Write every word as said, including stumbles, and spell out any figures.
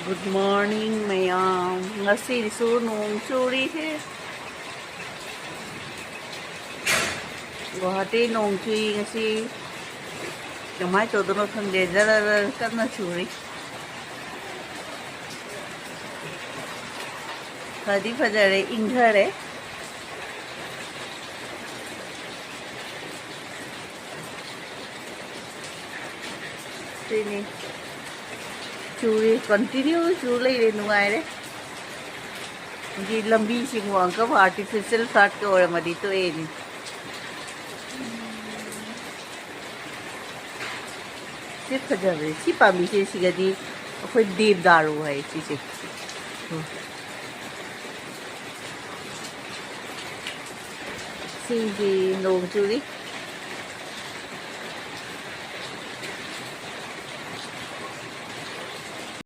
Good morning, ꯃꯌꯥꯝ꯫ ꯉꯁꯤꯁꯨ ꯅꯣꯡ ꯆꯨꯔꯤꯍꯦ꯫ ꯒꯨꯋꯥꯍꯥꯇꯤ ꯅꯣꯡ ꯆꯨꯏ ꯉꯁꯤ꯫ ꯀꯃꯥꯏꯅ ꯇꯧꯗꯣꯏꯅꯣ ꯈꯪꯗꯦ, ꯖꯔ ꯖꯔ ꯀꯟꯅ ꯆꯨꯔꯤ꯫ ꯐꯗꯤ ꯐꯖꯔꯦ, ꯏꯪꯊꯔꯦ꯫ ꯁꯤꯅꯤ꯫ ꯆꯨꯔꯤ, continue ꯆꯨ ꯂꯩꯔꯦ, ꯅꯨꯡꯉꯥꯏꯔꯦ꯫ ꯍꯧꯖꯤꯛ ꯂꯝꯕꯤꯁꯤꯡ ꯑꯃꯨꯛꯀ artificial floods ꯀ ꯑꯣꯏꯔꯝꯃꯗꯤ ꯇꯣꯛꯑꯦꯅꯦ꯫ ꯁꯤ ꯐꯖꯕꯅꯦ꯫ ꯁꯤ ꯄꯥꯝꯕꯤꯁꯦ, ꯁꯤꯒꯗꯤ ꯑꯩꯈꯣꯏ ꯗꯦꯕꯗꯥꯔꯨ ꯍꯥꯏ ꯁꯤꯁꯦ꯫ ꯎꯝ꯫ ꯁꯤꯒꯤ ꯅꯣꯡ ꯆꯨꯔꯤ꯫